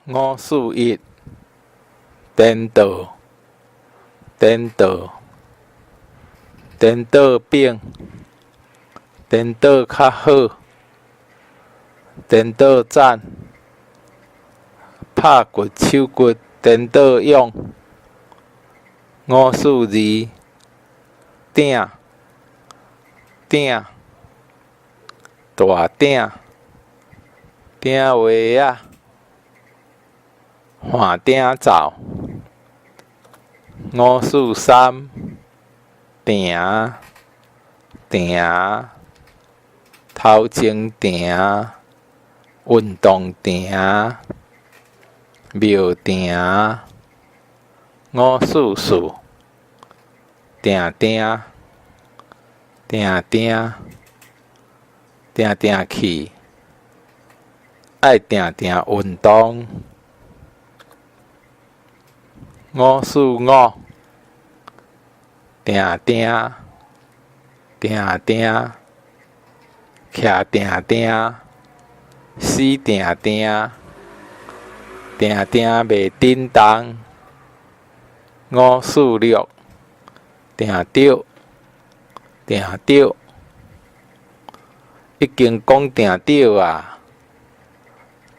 541，顛倒，顛倒，顛倒餅，顛倒較好，顛倒讚，拍骨手骨顛倒勇。542，鼎，鼎，大鼎，鼎話仔，換鼎灶。543，定，定，頭前定，運動定，廟埕。544，定定，定定，定定去，愛定定運動。545，定定，定定，徛定定，死定定，定定袂振動。546，定著，定著，已經講定著啊，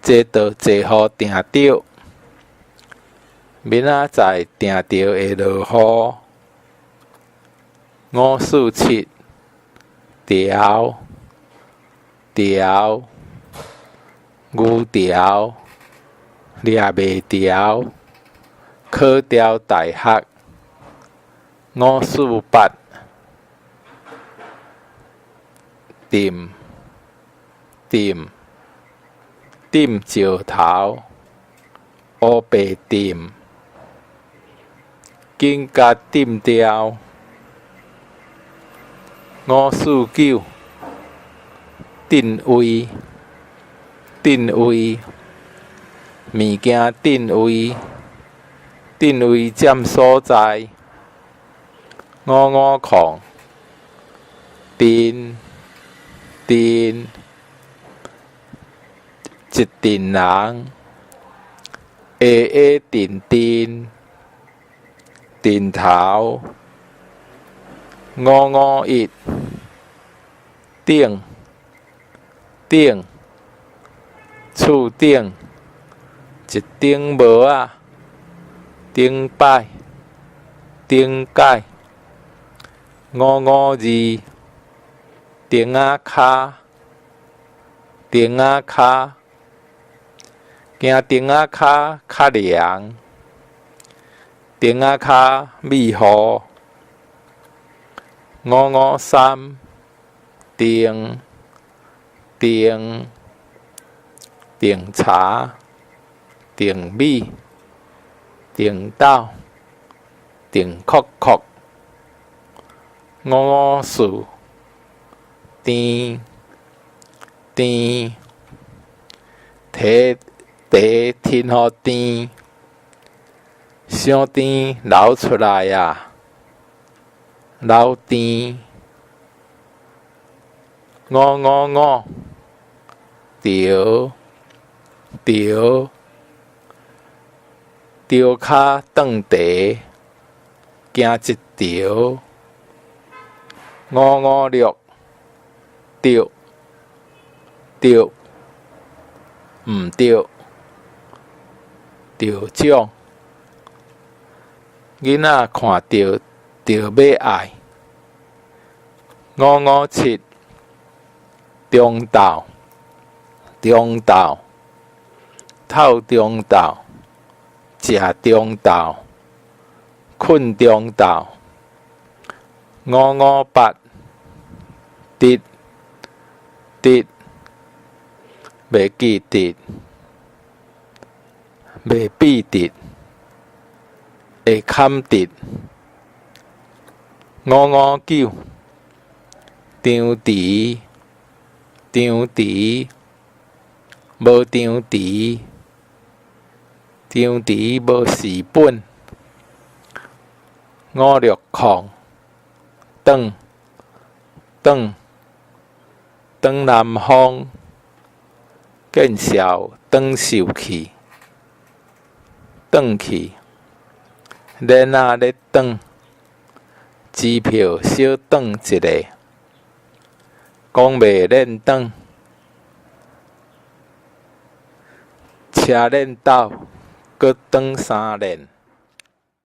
坐著坐予定著，明仔載定著會落雨。547，條，條，牛條，掠袂牢，考牢大學。548，沉，沉，沉石頭，烏白沉，緊共沉掉。549，頓位，頓位，物件頓位，頓位佔所在。550，陣，陣，一陣人，下下陣陣，陣頭。551，頂，頂，厝頂，一頂帽仔，頂擺，頂改。552，釘仔跤，釘仔跤，行釘仔跤較涼，釘仔跤米雨。553，定，定，定茶，定米，定斗，定確確。554，甜，甜，提茶吞予甜，傷甜流出來啊，流甜。555，著，著，著跤斷蹄，行一條。556，著，著，毋著，著獎。囡仔看著就欲愛。557，中晝，中晝，透中晝，食中晝，睏中晝。558，直，直，袂記得，袂變直，會坎直。559，張池，張池，無張池，張池無蝕本。560，轉，轉，轉南風，見笑轉受氣。轉去，鏈仔咧轉，支票小轉一下，講袂練轉，車輪斗閣轉三輪。